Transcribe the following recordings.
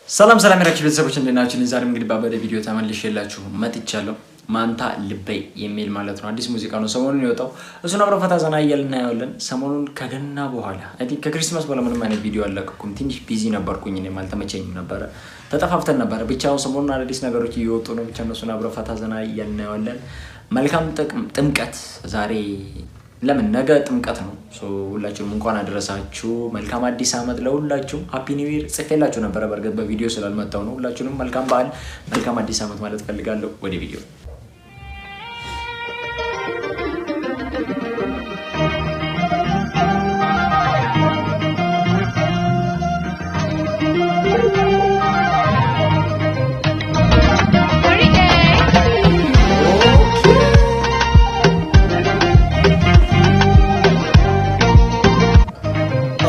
ሰላም ሰላም የራኪ ቤተሰቦች፣ እንዴት ናችሁ? ዛሬም እንግዲህ ባበደ ቪዲዮ ተመልሼላችሁ መጥቻለሁ። ማንታ ልበይ የሚል ማለት ነው። አዲስ ሙዚቃ ነው ሰሞኑን የወጣው። እሱን አብረን ፈታ ዘና እያልን እናየዋለን። ሰሞኑን ከገና በኋላ፣ I think ከ Christmas በኋላ ምንም አይነት ቪዲዮ አልለቀኩም። ትንሽ busy ነበርኩኝ፣ እኔም አልተመቸኝም ነበረ። ተጠፋፍተን ነበረ። ብቻ አሁን ሰሞኑን አዳዲስ ነገሮች እየወጡ ነው። ብቻ እነሱን አብረን ፈታ ዘና እያልን እናየዋለን። መልካም ጥምቀት። ዛሬ ለምን ነገ ጥምቀት ነው። ሁላችሁም እንኳን አደረሳችሁ። መልካም አዲስ ዓመት ለሁላችሁም። Happy New Year ጽፌላችሁ ነበረ። በእርግጥ በቪዲዮ ስላልመጣው ነው። ሁላችሁንም መልካም በዓል፣ መልካም አዲስ ዓመት ማለት ፈልጋለሁ። ወደ ቪዲዮ።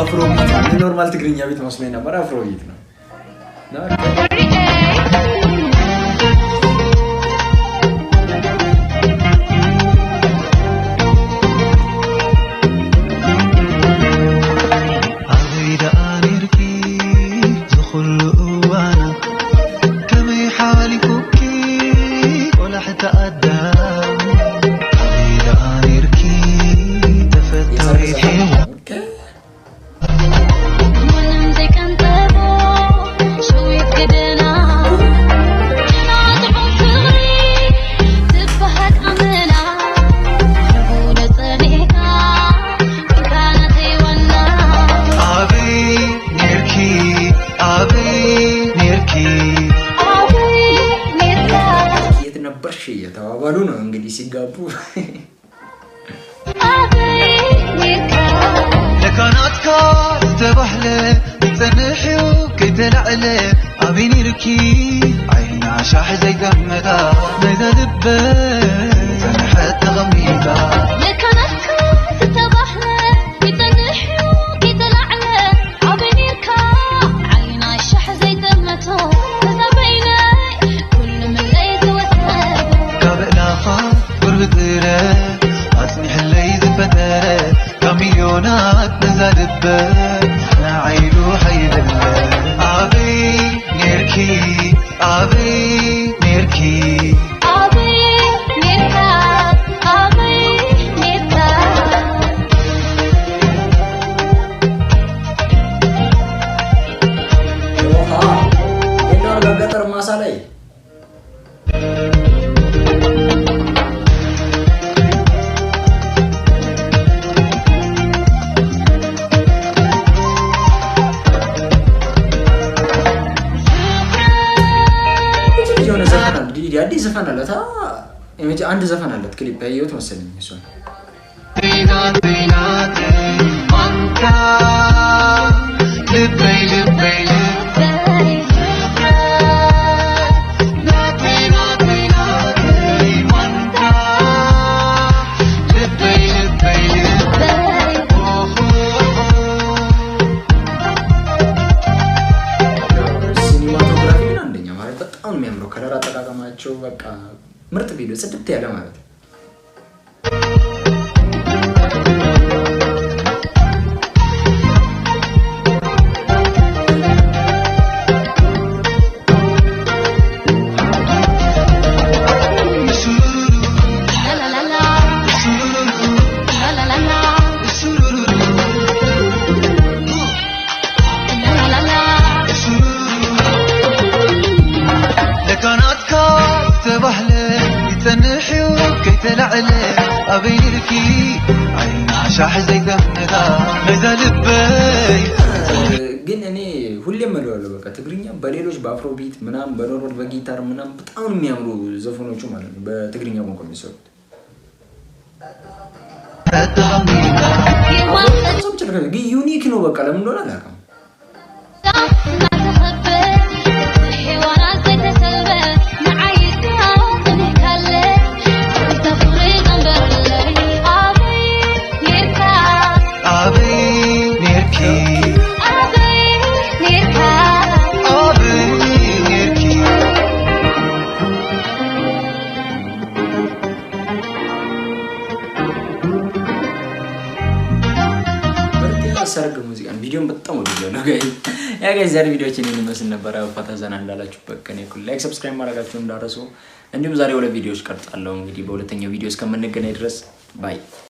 Afrobeat ነው። Normal ትግርኛ beat መስሎኝ ነበር። Afrobeat ነው። ኣበይ ደኣ ነርኪ ዝኹሉ እዋና፣ ከመይ ሓሊፉኪ ቆላሕታ ኣዳም? ኣበይ ደኣ ነርኪ ተፈታዊት ሔዋን? ማንም ዘይቀንጠቦ ሸዊት ገደና ናጥዑም ፍቕሪ ትበሃግ ኣመና ንጉደ ፀኒሕካ ካናተይ ዋና። ኣበይ ነርኪ፣ ኣበይ ነርኪ? ኣበይ ኔርካ? የት ነበርሽ እየተባባሉ ነው እንግዲህ ሲጋቡ። ኣበይ ኔርካ? ለካናትካ ዝተባህለ ይፀንሕዩ ከይተላዕለ። ኣበይ ነርኪ ዓይና ሻሕ ዘይገመታ ናይዛ ልበይ ፀንሐት ተቐሚጣ? ለካናትካ ዝተባህለ ይፀንሕዩ ከይተላዕለ። ኣበይ ኔርካ ዓይና ሻሕ ዘይጠመቶ እዛ በይነይ ኩሉ ምለይ ዝወሰዶ? ካብ ዕላኻ ጉርብጥረ ኣፅኒሕለይ ዝፈጠረ፣ ካብ ሚልዮናት ነዛ ልበይ ንዓይሉ ሓይበለ። ኣበይ ነርኪ፣ ኣበይ ነርኪ? ኣበይ ኔርካ፣ ኣበይ ኔርካ? ውሃ የለው ገጠር ማሳ ላይ። ይቺ ልጅ የሆነ ዘፈን አለ፣ ዲዲ አዲስ ዘፈን አላት። አንድ ዘፈን አላት፣ ክሊፕ ያየሁት መሰለኝ እሷን። ናተይ ናተይ ማንታ ልበይ ልበይ ልበይ ናተይ ናተይ ናተይ ማንታ ልበይ ልበይ ልበይ። Cinematography ግን አንደኛ ማለት በጣም ነው የሚያምረው። Color አጠቃቀማቸው በቃ ምርጥ ቪዲዮ፣ ጽድት ያለ ማለት ነው። ላላላላ ላላላላ ላላላላ። ለካናትካ ዝተባህለ ይፀንሕዩ ከይተላዕለ። ኣበይ ነርኪ ዓይና ሻሕ ዘይገመታ ነዛ ልበይ? ግን እኔ ሁሌም እለዋለሁ፣ በቃ ትግርኛ በሌሎች በ Afrobeat ምናምን በ normal በጊታር ምናምን በጣም ነው የሚያምሩ ዘፈኖቹ ማለት ነው በትግርኛ ቋንቋ የሚሰሩት። ተቐሚጣ። ግን unique ነው፣ በቃ ለምን እንደሆነ አላውቅም። እናተኸብር ሔዋናት ዘይተሰልበ ንዓይካ ፀኒሕካለ ፍቕሪ ዘንበረለይ። ኣበይ ኔርካ? ኣበይ ነርኪ? ኣበይ ኔርካ? ኣበይ ነርኪ? ምርጥ ሰርግ ሙዚቃ ነው። ቪዲዮን በጣም ወድጄዋለሁ። Yeah guys፣ ዛሬ ቪዲዮችን ይህን ይመስል ነበረ። ፈታ ዘና እንዳላችሁበት ቀን like፣ subscribe ማድረጋችሁን እንዳትረሱ። እንዲሁም ዛሬ ሁለት ቪዲዮዎች ቀርጻለሁ። እንግዲህ በሁለተኛው ቪዲዮ እስከምንገናኝ ድረስ bye።